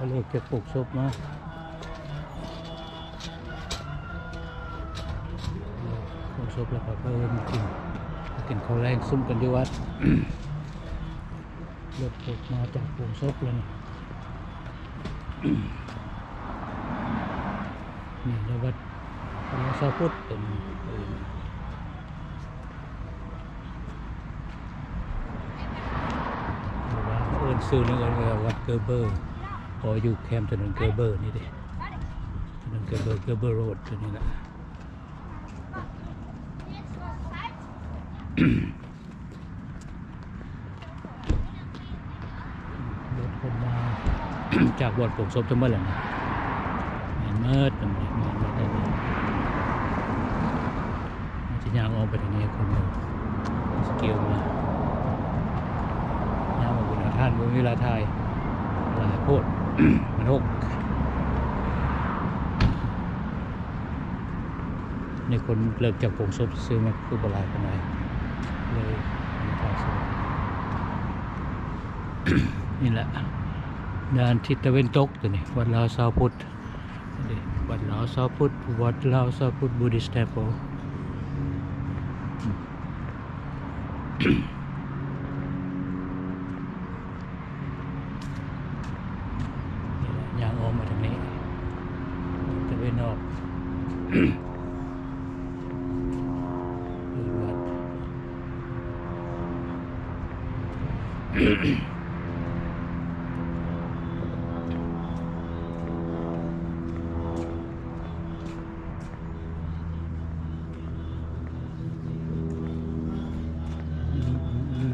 ເລີກຈາກໂປງສົບມາ ໂປງສົບແລ້ວກໍເອີ້ນກິນ ກິນເຂົ້າແລງຊຸມກັນຢູ່ວັດ. ລົດພົກມາຈາກໂປງສົບແລ້ວນີ້ ນີ້ລະວັດ ວັດລາວຊາວພຸດເປັນ ເອີ້ນ ຫຼືວ່າເອີ້ນຊື່ໜຶ່ງເອີ້ນວ່າວັດເກີເບີ ກໍຢູ່ແຄມຖະໜົນເກີເບີນີ້ເດ້ ຖະໜົນເກີເບີ ເກີເບີໂຣດ ຕົວນີ້ລະ. ລົດຄົນມາຈາກບ່ອນໂປງສົບທັງໝົດແລ້ວນະ ແມ່ນໝົດ ແມ່ນໝົດ ແມ່ນໝົດ ມັນຊິຍ່າງອອກໄປທາງນີ້ ຄົນມາສະກິວມາ ຍ່າງອອກໄປນອກທ່ານ ບໍ່ມີເວລາຖ່າຍ ຫຼາຍໂພດ ມັນຫົກ. ໃນຄົນເລີກຈາກໂປງສົບຊື່ມັນຄືບໍ່ຫຼາຍປານໃດ ເລີຍນີ້ແຫຼະ ດ້ານທິດຕາເວັນຕົກຕົວນີ້ ວັດລາວຊາວພຸດ ວັດລາວຊາວພຸດ ວັດລາວຊາວພຸດ Buddhist Temple. ນີ້ແຫຼະ ຍ່າງອອກມາທາງນີ້ ຕາເວັນອອກ ເປີດວັດ ອືມ ອືມ ອືມ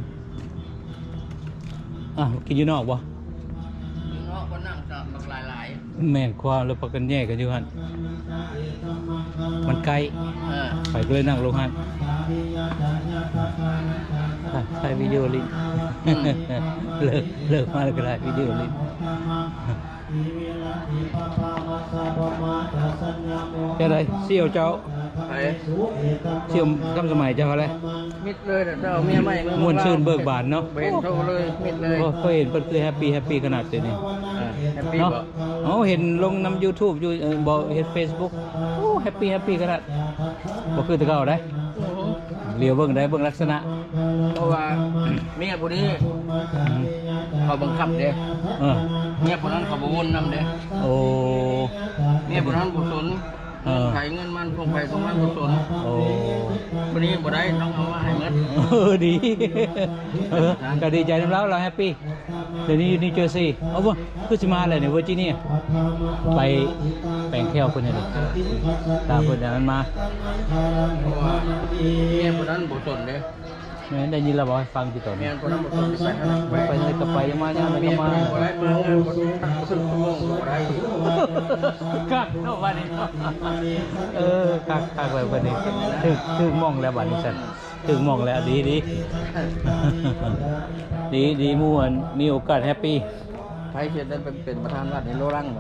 ອ່ະ ກິນຢູ່ນອກບໍ່? ຢູ່ນອກ ບໍ່ນັ່ງສະບັກຫຼາຍໆ ແມ່ນຄວາມ ແລ້ວພາກັນແຍ່ກັນຢູ່ຫັ້ນ ມັນໃກ້ ເອີ ຂ້ອຍກໍເລີຍນັ່ງລົງຫັ້ນ ຖ່າຍ ຖ່າຍວິດີໂອຫຼິ້ນ ອືມ ເລີກ ເລີກມາແລ້ວກໍຖ່າຍວິດີໂອຫຼິ້ນ. ຈັ່ງໃດ ສ່ຽວເຈົ້າ? ໃຜ? ສ່ຽວຄຳສະໄໝເຈົ້າຫັ້ນແຫຼະ ມິດເລີຍ ເຈົ້າເມຍໃໝ່ ມ່ວນຊື່ນເບີກບານເນາະ ບໍ່ເຫັນໂທເລີຍ ມິດເລີຍ ໂອ້ ເຄີຍເຫັນເພິ່ນຄືແຮບປີ້ ແຮບປີ້ຂະໜາດເດນີ້ ເອີ ແຮບປີ້ ເນາະ ບໍ່? ເຮົາເຫັນລົງນຳຢູທູບຢູ່ ເອີ ບໍ່ ເຮັດເຟສບຸກ ໂອ້ ແຮບປີ້ ແຮບປີ້ຂະໜາດ ບໍ່ຄືແຕ່ເກົ່າໃດ ໂອ້ໂຫ ຫຼຽວເບິ່ງໄດ້ ເບິ່ງລັກສະນະ ເພາະວ່າເມຍຜູ້ນີ້ ອືມ ເຂົາບັງຄັບເດ້ ເອີ ເມຍຜູ້ນັ້ນເຂົາບໍ່ວົນນຳເດ້ ໂອ້ ເມຍຜູ້ນັ້ນບໍ່ສົນ ເອີ ເງິນໃຜເງິນມັນ ຂອງໃຜຂອງມັນ ບໍ່ສົນ ໂອ້ ຜູ້ນີ້ບໍ່ໄດ້ ຕ້ອງເອົາມາໃຫ້ໝົດ ເອີ ດີ ເອີ ກໍດີໃຈນຳລາວ ລາວແຮບປີ້ ດຽວນີ້ຢູ່ນິວເຈີຊີ ເອົາບໍ່ ຄືຊິມາແລ້ວນີ້ ເວີຈີເນຍ ໄປແປງແຂ້ວເພິ່ນນີ້ ຕາມເພິ່ນອັນນັ້ນມາ ເພາະວ່າເມຍຜູ້ນັ້ນບໍ່ສົນເດ້ ແມ່ນ ໄດ້ຍິນລາວເວົ້າໃຫ້ຟັງຢູ່ຕອນນີ້ ແມ່ນ ຜູ້ນັ້ນບໍ່ສົນ ໄປທາງໃດກໍໄປ ມາຍາມໃດກໍມາ ບໍ່ໄດ້ ມາງານບໍ່ຖືກຊົ່ວໂມງກໍບໍ່ໄດ້ ຄັກເນາະ ບາດນີ້ ເອີ ຄັກ ຄັກແລ້ວ ບາດນີ້ ຖືກ ຖືກໝ່ອງແລ້ວ ບາດນີ້ຊັ້ນ ຖືກໝ່ອງແລ້ວ ດີ ດີ ດີ ດີ ໝູ່ອັນມີໂອກາດແຮບປີ້ ໃຜຊິໄດ້ເປັນ ເປັນປະທານວັດໃນໂລລັງບໍ?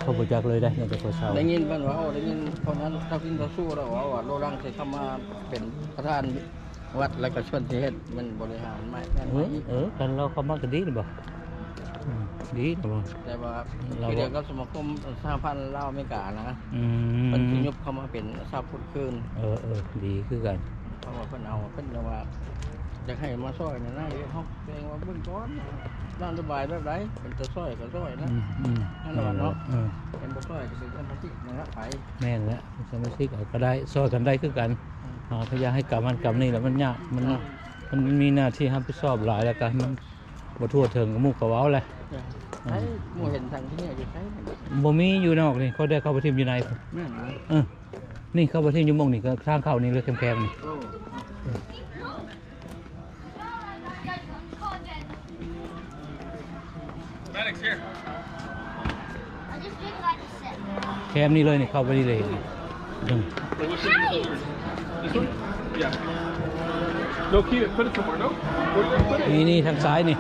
ຂ້ອຍບໍ່ຈັກເລີຍເດ້ ມີແຕ່ຂ້ອຍເຊົ່າ ໄດ້ຍິນເພິ່ນເວົ້າ ໄດ້ຍິນເທົ່ານັ້ນ ເທົ່າກິນເທົ່າສູ້ລາວເວົ້າວ່າ ໂລລັງຊິເຂົ້າມາເປັນປະທານວັດ ແລ້ວກໍຊວນຊິເຮັດ ມັນບໍລິຫານໃໝ່ ແມ່ນ ເອີ ເອີ ຄັນລາວເຂົ້າມາກໍດີແມ່ນບໍ່? ອືມ ດີແມ່ນບໍ່? ແຕ່ວ່າຄືດຽວກັບສະມາຄົມສະຫະພັນລາວອາເມລິການະ ອືມ ເພິ່ນຊິຍຸບເຂົ້າມາເປັນຊາວພຸດຄືນ ເອີ ເອີ ດີຄືກັນ ເພາະວ່າເພິ່ນເອົາ ເພິ່ນວ່າຢາກໃຫ້ມາຊ່ອຍນະ ນາຍເຮັດ ເຮົາແຈ້ງວ່າເບິ່ງກ່ອນ ນະໂຍບາຍແບບໃດ ເປັນຕາຊ່ອຍກໍຊ່ອຍນະ ອືມ ອືມ ນັ້ນລະວ່າເນາະ ເອີ ເປັນບໍ່ຊ່ອຍກໍເປັນສະມາຊິກນະໄປ ແມ່ນແຫຼະ ເປັນສະມາຊິກເອົາກໍໄດ້ ຊ່ອຍກັນໄດ້ຄືກັນ ອືມ ເຮົາກໍຢາກໃຫ້ກຳຫັ້ນກຳນີ້ລະ ມັນຍາກ ມັນ ເອີ ມັນມີໜ້າທີ່ຮັບຜິດຊອບຫຼາຍ ແລ້ວກໍມັນບໍ່ທົ່ວເຖິງ ໝູ່ເຂົາເວົ້າແຫຼະ ເອີ ເອີ ໃສ ໝູ່ເຫັນທາງທີ່ນີ້ຢູ່ໃສ ບໍ່ມີ ຢູ່ນອກນີ້ ເຂົາໄດ້ເຂົ້າໄປຖິ້ມຢູ່ໃນ ແມ່ນ ເອີ ນີ້ເຂົ້າໄປຖິ້ມຢູ່ໝ່ອງນີ້ ກໍທາງເຂົ້ານີ້ເລີຍ ແຄມໆນີ້ ໂອ້ ແຄມນີ້ເລີຍນີ້ ເຂົ້າໄປນີ້ເລີຍ This one? Yeah. No, keep it. Put it somewhere. No. Where you gonna put it? ນີ້ ນີ້ ທາງຊ້າຍນີ້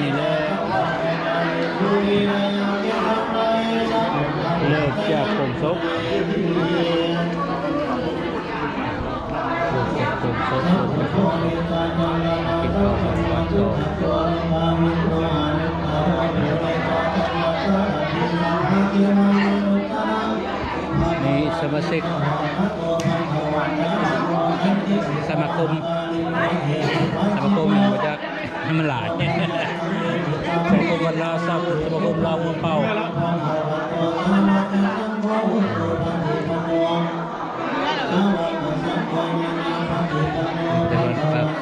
ນີ້ເລີຍ ເລີກຈາກໂປງສົບ ເລີກຈາກໂປງສົບ ເລີກຈາກໂປງສົບ ກິນເຂົ້າກັນກ່ອນ ເຂົ້າ ເຂົ້າ ສະມາຊິກ ສະມາຄົມ ສະມາຄົມຫຍັງບໍ່ຈັກ ມັນຫຼາຍ ສະມາຄົມວັດລາວ ສະມາຄົມລາວຫົວເປົ່າ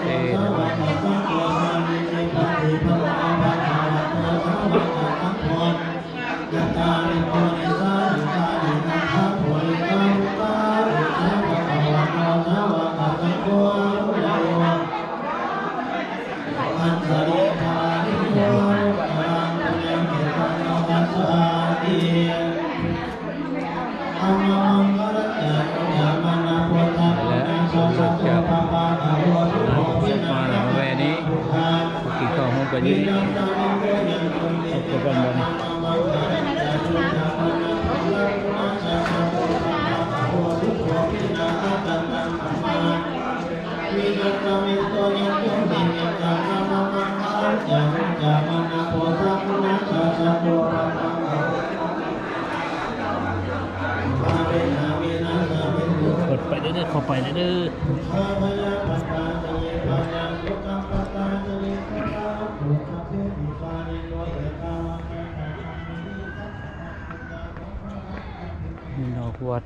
ແຕ່ວ່າປັບເອນ ແລະ ເລີ່ມຈາກງານສົບມາແລ້ວ ມາແວ່ນີ້ ກິນເຂົ້າຮ່ວມກັນຢູ່ນີ້ ເອົາກ່ອນບັດນີ້. ເປີດໄປເດີ້ ເຂົ້າໄປເດີ້. ນີ້ນອກວັດ.